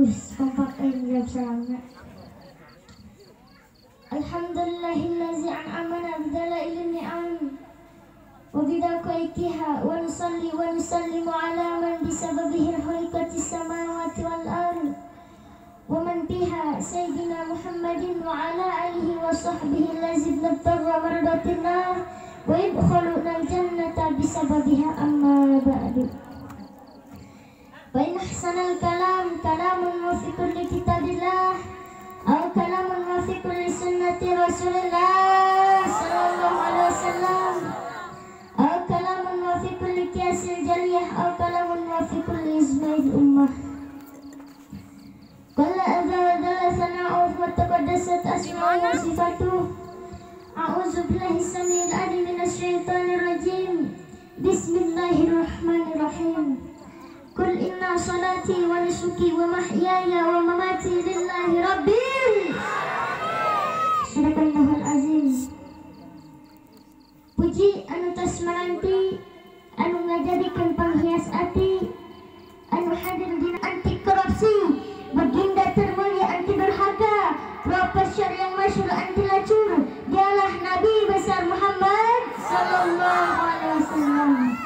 Bagus kompak jawab salamna. Alhamdulillahillazi an'amana bidalailin ni'am wa bidaqaikiha wa nusalli wa nusallimu ala man bisababihi khuliqatis samawati wal ard wa man biha sayyidina Muhammadin wa ala alihi wa sahbihi allazi ibtagha mardatillah wa yadkhuluna al-jannata bisababiha amma ba'du. Wa in ahsanal kalam kalamun muwafiqun li kitabillah aw kalamun muwafiqun li sunnati Rasulillah sallallahu alaihi wasallam aw kalamun muwafiqun li qiyasil jaliyah aw kalamun muwafiqun li ijma'il ummah. Qala azza wa jalla sana'uhu wa taqaddasat asma'uhu wa sifatuhu. A'udzu billahi samil alim minasy syaithanir rajim. Bismillahirrahmanirrahim. Qul inna salati wa nusuki wa mahyaya wa mamati lillahi rabbil. Sadaqallahul azim. Puji anu tos maranti, anu ngajadikeun panghias ati, anu hadir dina anti korupsi, baginda termulia anti durhaka, profesor yang masyhur anti lacur, dialah Nabi besar Muhammad sallallahu alaihi wasallam.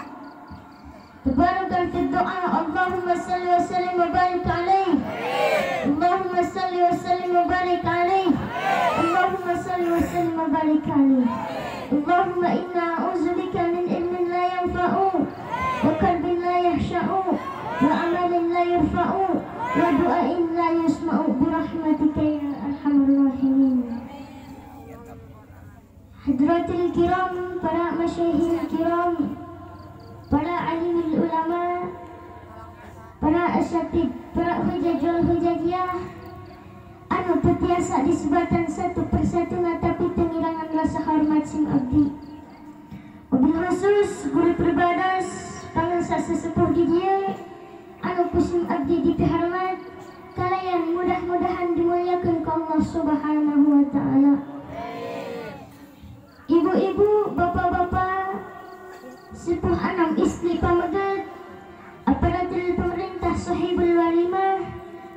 Tabarakan fi doa, Allahumma salli wa sallim wa barik alaih. Allahumma salli wa sallim wa barik alaih. Allahumma salli wa sallim wa barik alaih. Allahumma inna a'udzubika min ilmin la yanfa'u wa qalbin la yahsha'u wa amalin la yurfa'u wa du'ain la yusma'u bi rahmatika ya arhamar rahimin. Hadratil kiram, para masyayikh kiram, para alimul ulama, para asatid, para hujajul hujajiyah, anu teu tiasa disebatan satu persatu tapi tengirangan rasa hormat sim abdi. Wabil khusus guru perbadas pangsa sesepuh di dieu anu ku sim abdi dipihormat, kalian mudah-mudahan dimuliakan ku Allah Subhanahu wa taala. Ibu-ibu, bapak-bapak, sepuh anak istri pameget, aparatur pemerintah sahibul walimah,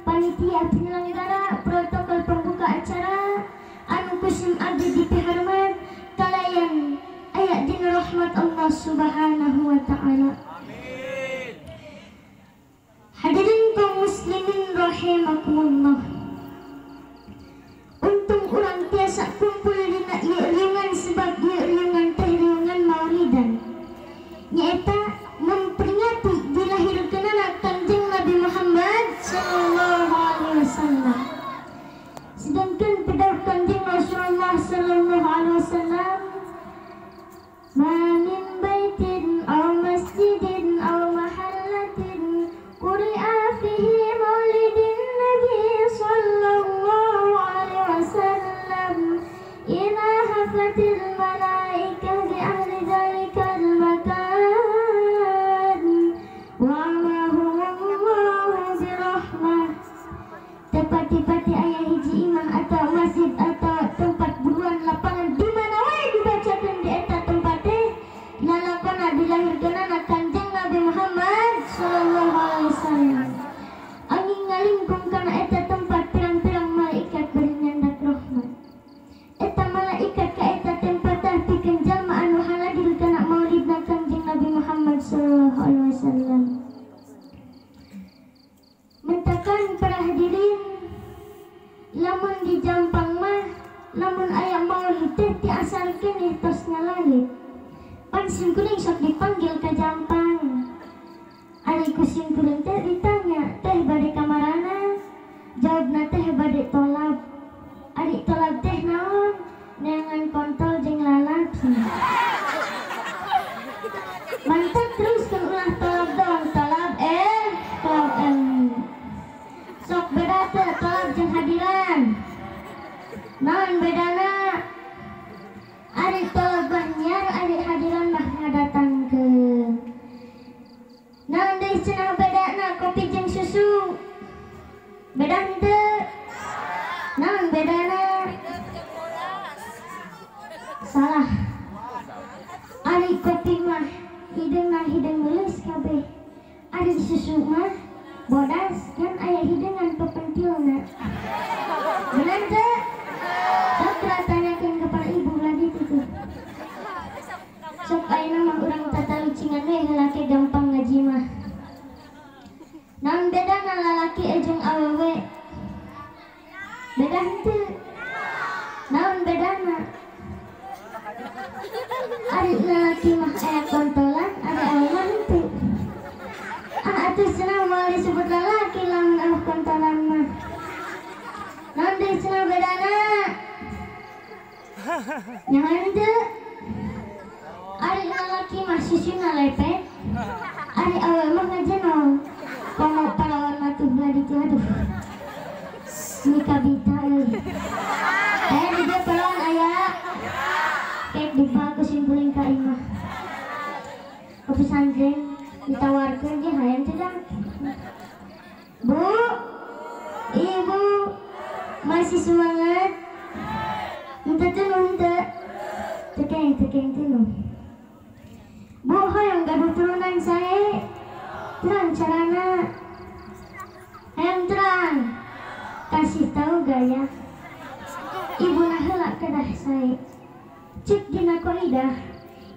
panitia penyelenggara, protokol pembuka acara, anu kusim abdi dipihormat, kalian ayat dina rahmat Allah Subhanahu wa taala. Amin. Hadirin kaum muslimin rahimakumullah. Untung urang tiasa kumpul dina ieu riungan sebab ieu riungan teh riungan maulidan. Nyaeta memperingati dilahirkeunana Kanjeng Nabi Muhammad sallallahu alaihi wasallam. Sedangkan pada Kanjeng Rasulullah sallallahu alaihi wasallam, ma min baitin aw masjidin aw mahallatin quri'a fihi maulidin Nabi sallallahu alaihi wasallam ila hafatil malaikah bi ahli dzalikal makan wa ma huwallahu birahmah. Tepati-pati aya hiji imah atau masjid atau tempat buruan lapangan di mana wae dibacakeun di eta tempat teh lalakona dilahirkeunana Kanjeng Nabi Muhammad sallallahu alaihi wasallam. Angin ngalingkung kana eta tempat pirang-pirang malaikat bari nyandak rahmat. Eta malaikat ka eta tempat teh pikeun jalma anu haladil kana maulidna Kanjeng Nabi Muhammad sallallahu alaihi wasallam. Mentakan para hadirin, lamun di Jampang mah lamun aya maulid teh ti asal keneh tos ngalalit. Pan simkuring sok dipanggil ka Jampang. Ari ku simkuring teh ditanya, teh bade ka marana? Jawabna teh bade tolab. Ari tolab teh naon? Neangan kontol jeung lalap. Mantap terus kan ulah tolab dong, tolab tolab ilmu. Sok beda teh tolab jeung hadiran. Naon bedana? Ari tolab mah nyiar, ari hadiran mah ngadatangkeun. Naon deui cenah bedana kopi jeung susu? Beda henteu? Naon bedana? Salah. Ari kopi mah hideungna hideung meuleus kabeh. Ari susu mah bodas kan aya hideungan pepen Ari lalaki mah aya kontolan, ari awewe mah henteu. Ah atuh cenah moal disebut lalaki lamun eueuh kontolan mah. Naon deui cenah bedana? Nyaho henteu? Ari lalaki mah susuna lepet, ari awewe mah ngajenol. Komo parawan mah tuh belah ditu aduh. Mikabita euy. Aya di dieu parawan aya. Kek dibawa simpuling ka imah. Ke pesantren ditawarkeun ge hayang teh dang. Bu, ibu masih semangat? Henteu teu henteu. Teu keng teu. Bu hoyong gaduh turunan sae. Terang carana. Hayang terang. Kasih tahu gaya. Ibu na heula kedah sae. Cek dina kaidah.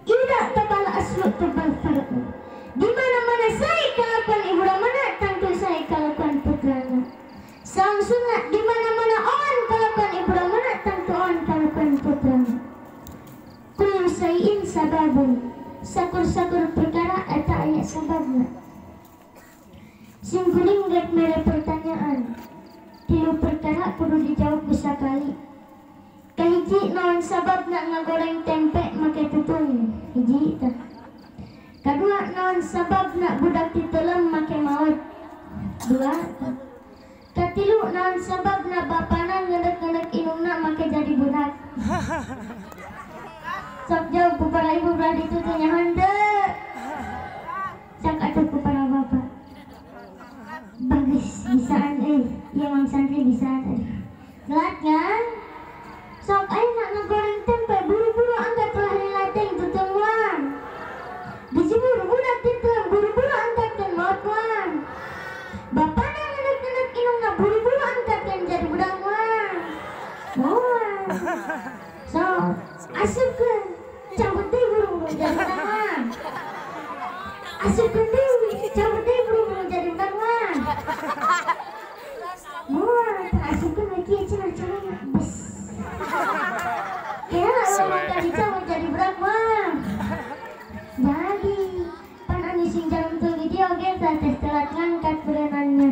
Ida tabal aslu tabal far'u. Di mana-mana sae kalakuan ibu ramana tangtu sae kalakuan putrana. Samsuna di mana-mana on kalakuan ibu ramana tangtu on kalakuan putrana. Kullu sayin sababun. Sakur-sakur perkara eta aya sababna. Simkuring rek mere pertanyaan. Tilu perkara kudu dijawab bisa kali. Kahiji naon sababna ngagoreng tempe make tutung. Hiji tah. Kadua naon sababna budak ditelem make maot. Dua tah. Katilu naon sababna bapana ngenek-ngenek inungna make jadi budak. Sok jauh ku para ibu belah ditu teh nyaho henteu. Sok atuh ku para bapak. Bagus bisaan euy, ieu mang santri bisaan aduh. Gelat kan? Sok ayeuna ngagoreng tempe buru-buru angkat ulah lilateng tutung moal. Dijemur budak ditelem buru-buru angkatkeun maot moal. Bapana ngenek-ngenek inungna buru-buru angkatkeun jadi budak moal. Moal. Sok asupkeun cabut deui buru-buru jadi budak moal. Asupkeun deui cabut deui buru-buru jadi budak moal. Moal tah asupkeun we kieu cenah carana. Bes. Kira lamun tadi cabut jadi budak moal. Jadi pan anu sing jarum teu video ge tah teh telat ngangkat berenanna.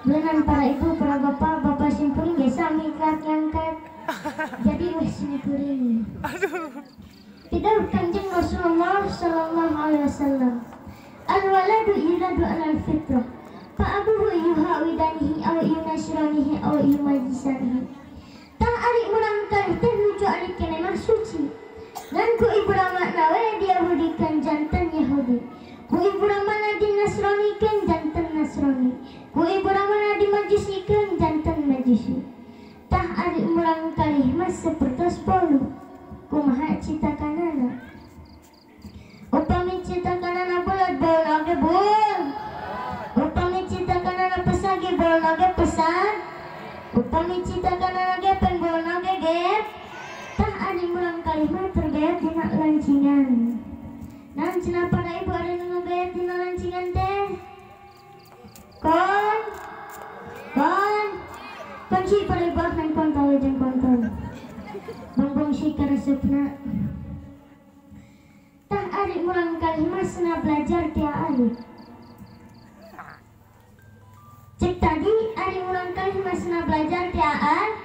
Berenan para ibu, para bapak, bapak simkuring ge sami telat ngangkat. Jadi weh simkuring. Tidak Kanjeng Rasulullah sallallahu alaihi wasallam. Al waladu yuladu alal fitrah. Fa abuhu yuhawidanihi aw yunasranihi aw yumajisanihi. Tah ari urang kalih teh nuju ari keneh mah suci. Ngan ku ibu ramana we diyahudikan janten Yahudi. Ku ibu ramana dinasranikan janten Nasrani. Ku ibu ramana dimajusikan janten Majusi. Tah ari urang kalih mah sapertos bolu. Kumaha citakanana? Upami citakanana bulat bol oge bul. Upami citakanana pesagi bol oge pesag. Upami citakanana gepeng bol oge gep. Tah ari murang kalih mah tergayat dina lancingan. Naon cenah para ibu ari nu ngagayat dina lancingan teh? Kon kon kunci para ibu akan kontol jeung kontol. Bongbong si karesepna. Tah ari murang kalih mah cenah belajar ti alit. Cek tadi ari murang kalih mah cenah belajar ti alit.